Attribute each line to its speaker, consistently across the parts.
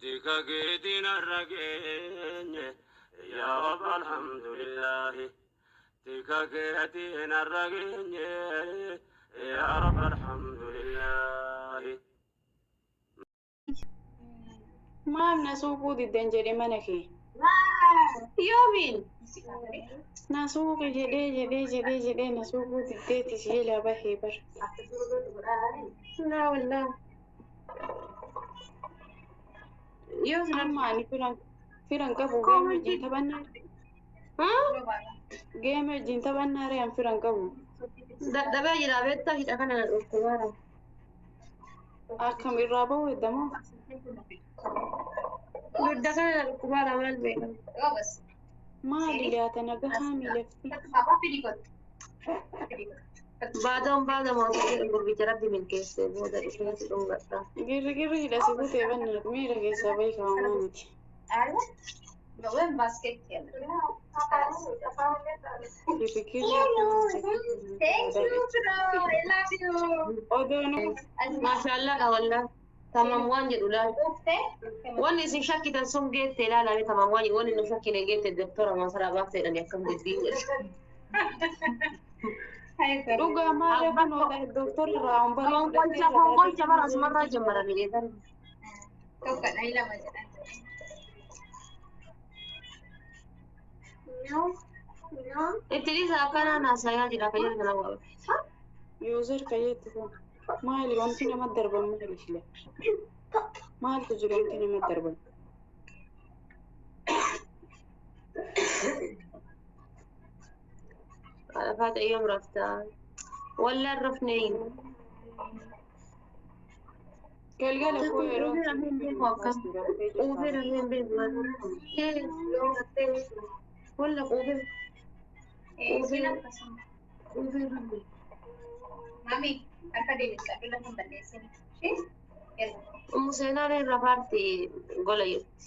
Speaker 1: Tika keetiin har'a geenye, yaa Rabb alhamdulillahi. Tika keetiin har'a geenye, yaa Rabb alhamdulillahi.
Speaker 2: Maal na suuquu diddan jedhe mana kee.
Speaker 3: Yoomiin?
Speaker 2: Na suuqi jedhee jedhee jedhee jedhee na suuquu diddeeti si jalaa bahee bar.
Speaker 3: Laa wallaa. Yoo sin
Speaker 2: Amma ani firan qabu geema wajjin taphannaa. Geema wajjin taphannaa re'an firan qabu.
Speaker 3: Dadhabee jira beektaa hidha kana na dhukkubaara.
Speaker 2: Akkam irraa bahu eddamoo?
Speaker 3: Dugda kana na dhukkubaara maal beekama.
Speaker 2: Maali laata nagahaa miilafti?
Speaker 3: Baadoon baada mootii gurbicha rabbi milkeesse booda dhufeeti dhungadha.
Speaker 2: Girri hidha si kutee bannaat miira keessaa bahi kaa'amaa miti. Girri girri odoo nu
Speaker 3: Maashaallah dha wallah. Tamam waan jedhu laal. Wanni isin shakkitan sun geette ilaalame tamam waan wanni nu shakkine geette doktora masaraa baafte jedhani akkam dubbiin jedhu.
Speaker 2: Dhugaa maal kunoo doktorri irraa humbaree
Speaker 3: Honqolcha honqolcha bara asumarraa jammaranii eegan. Itti dhiisa akkanaan haasayaa jira akka jedhu kana waa.
Speaker 2: Yuuzar kayyeetti kun maali wanti nama darban maali sila? Maaltu jira wanti nama darban?
Speaker 3: Alafaata yoom raftaa? Wallaan rafnee.
Speaker 2: Galgala koo yeroo
Speaker 3: Quufee rafee hin beeku. Walla quufee. Quufee. Quufee rafee. Ummu seenaan irra paarti gola jirti.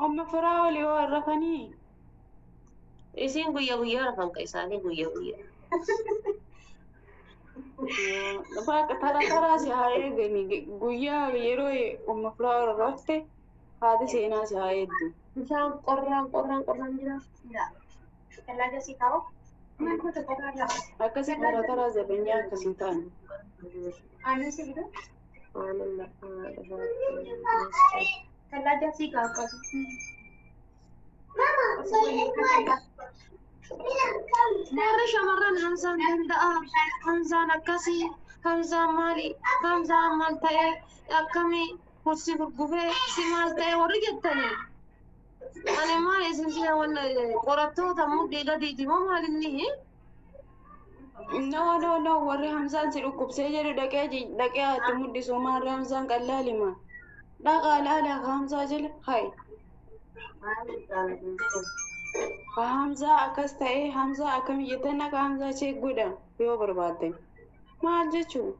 Speaker 2: Amma firaa olii hoo rafanii?
Speaker 3: Isiin guyyaa guyyaa rafan ka isaanii guyyaa guyyaa.
Speaker 2: Baqa tara taraa si haa eegani guyyaa yeroo umma firaa ol rafte haati seenaa si haa eegdu.
Speaker 3: Bishaan qorraan qorraan qorraan jira.
Speaker 2: Akkasii tara taraa zabanyaa akkasiin ta'an.
Speaker 3: Aannan Warri shamarran Hamzaan danda'a, Hamzaan akkasii, Hamzaan maali, Hamzaan maal ta'e, akkamii, kursi gurgufee, si maal ta'e warri jettanii. Ani maal isin sila wanna qorattoota mudhii gadiiti moo maal inni?
Speaker 2: No no no, warri Hamzaan si dhukkubsee jedhu dhaqee dhaqee haati mul'isu maarri Hamzaan qallaalima. Dhaqaa laalaa ka Hamzaa jala hayi. Ka Hamzaa akkas ta'ee Hamzaa akkami jettan dhaqa Hamzaa cheek godha yoo barbaaddan. Maal jechuun?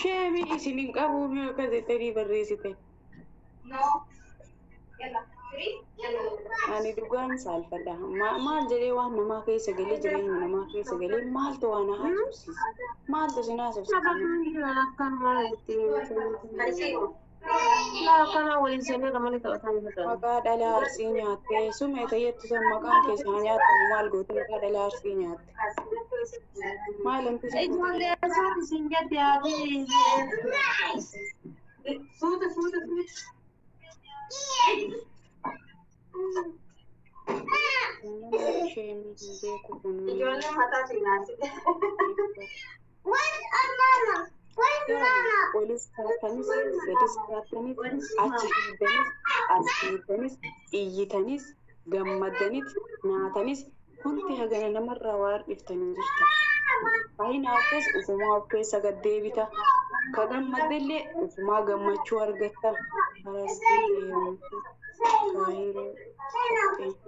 Speaker 2: Sheemii isin hin qabu mee akkas jettanii barreessite. Ani dhugaan saalfadha. Maal jedhee waan namaa keessa galee jireenya namaa keessa galee maaltu waan haasofsiisa? Maaltu isin haasofsiisa?
Speaker 3: Akkana waliin seenee gamanii taphataa ni
Speaker 2: Maqaa dhala arsii nyaattee sumee tayyattu san maqaan keessaa nyaatamu maal goote maqaa dhala arsii nyaatte? Maal wanti isin
Speaker 3: Ijoollee isaati isin jette haati. Suuta suuta suuta.
Speaker 2: Namni sheemii hin beeku kun
Speaker 3: Ijoolleen mataa seenaati.
Speaker 2: Olis kaatanis gadis kaatanis achi fiigdanis as fiigdanis iyyitanis gammaddanis naatanis wanti hagana namarraa waa hir'iftanii jirtan. Baay'inaafis ufumaa of keessa gad deebita. Ka gammaddellee ufumaa gammachuu argatta. Harargee heerumte kaahiroo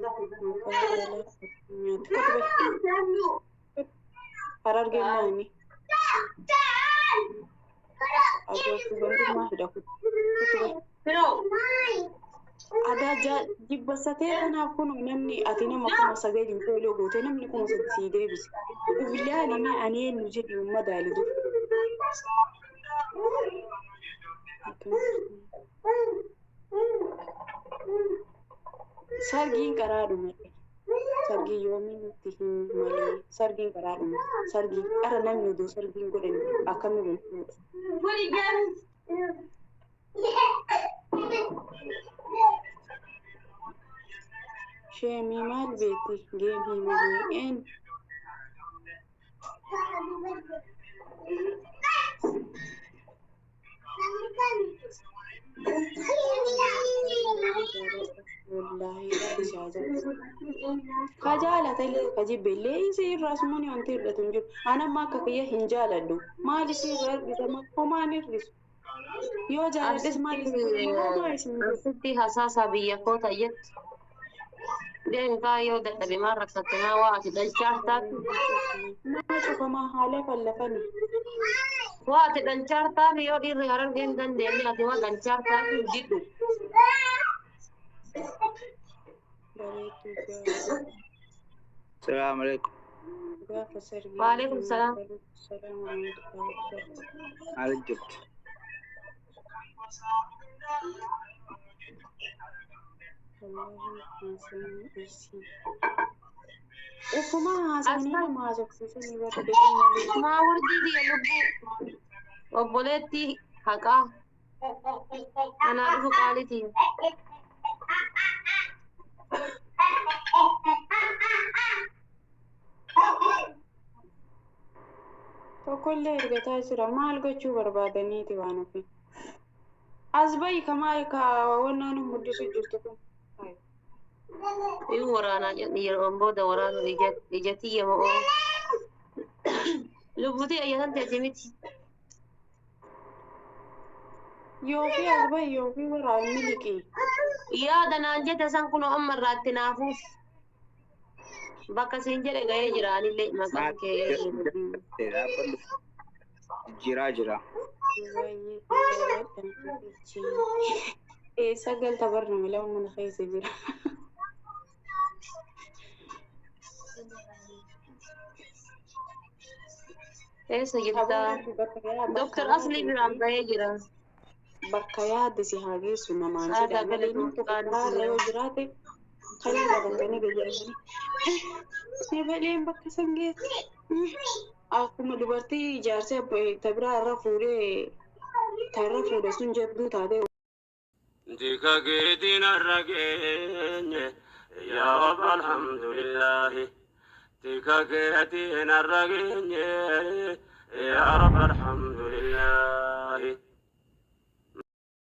Speaker 2: dhaqxe maqaa dhala nyaatti kotube. Harargeen maali? Ajooftuu gandummaa hidha kutube.
Speaker 3: Firoo.
Speaker 2: Adaa jibbasatee kanaaf kun namni ati nama 9,000 fooloo goote namni 3,000 sii deebise. Uf ilaali mee ani eenyu jedhi madaali dur. Sargiin karaa dhumate. Sargii yoomii nutti hin malee. Sargiin karaa dhumate. Sargii qara namni oduu sargiin godhan akkami gochuudha. Sheemii maal beekti? Geemii malee een. Wallaahi isaa jaalladha. Ka jaalata illee ka jibbe illee isii irraa sumanii wanti hir'atu hin jiru. Ani amma akka kiyya hin jaaladhu. Maal isii irraa hir'isa? Homaan hir'isu. Yoo jaaladhes maal isii homaa isin godhu.
Speaker 3: Arsitti hasaasaa biyya koo ta'etti. Deemkaa yoo dadhabe maal rakkatte maa waa ati dhalchaartaati.
Speaker 2: Maa cufamaa haala fallafani.
Speaker 3: Waa ati dhalchaartaafi yoo dhiirri harargee hin dandeenye ati waa dhalchaartaafi hojjedhu.
Speaker 2: Bareedduu gaafa
Speaker 4: Salaam alaikum.
Speaker 2: gaafa sargii.
Speaker 3: Waalaikum salaam.
Speaker 2: Salaam warahmatullahi wabarakatuh.
Speaker 4: Maal jirtu?
Speaker 2: Wallaahi haasawni isii. Ufuma haasawni nama haasofsiisanii bara fedhii malee.
Speaker 3: Maa wardii biyya lubbuu obboleettii haqaa anaa dhufu qaalitiin.
Speaker 2: Tokkollee ergataa jira. Maal gochuu barbaadaniiti waan ofii. As bahi kamaa ka wannaan mul'isu jirtu kun.
Speaker 3: Iyyuu waraanaa jedhani yeroon booda waraanuu ijatiyya mo'oo. Lubbutii ayyatan teessi miti.
Speaker 2: Yoofii as bahi yoofii waraabni liqii.
Speaker 3: Yaada naan jette san kunoo amma irraatti naafuuf. Bakka siin jedhe ga'ee jira anillee maqaan kee
Speaker 4: Dhaabbanni jijjiiraa jira.
Speaker 2: Baay'ee Eessa galta barnama lama mana keessa jira.
Speaker 3: Eessa jirta? Dooktar Aslii biraan ba'ee jira.
Speaker 2: Bakka yaadde si haa geessu namaan
Speaker 3: Aadaa
Speaker 2: jedha malee
Speaker 3: galatoon
Speaker 2: namni tokko
Speaker 3: qaanii
Speaker 2: karaarra yoo jiraate kalee qabatanii gayyaasanii. Ebaleen bakka san geesse. Akkuma dubartii ijaarsee ta biraa irra fuudhee ta irra fuudhe sun jabduu taatee
Speaker 1: Dika keetiin har'a geenye yaa Rabbi alhamdulillahi. Dika keetiin har'a geenye yaa Rabbi alhamdulillahi.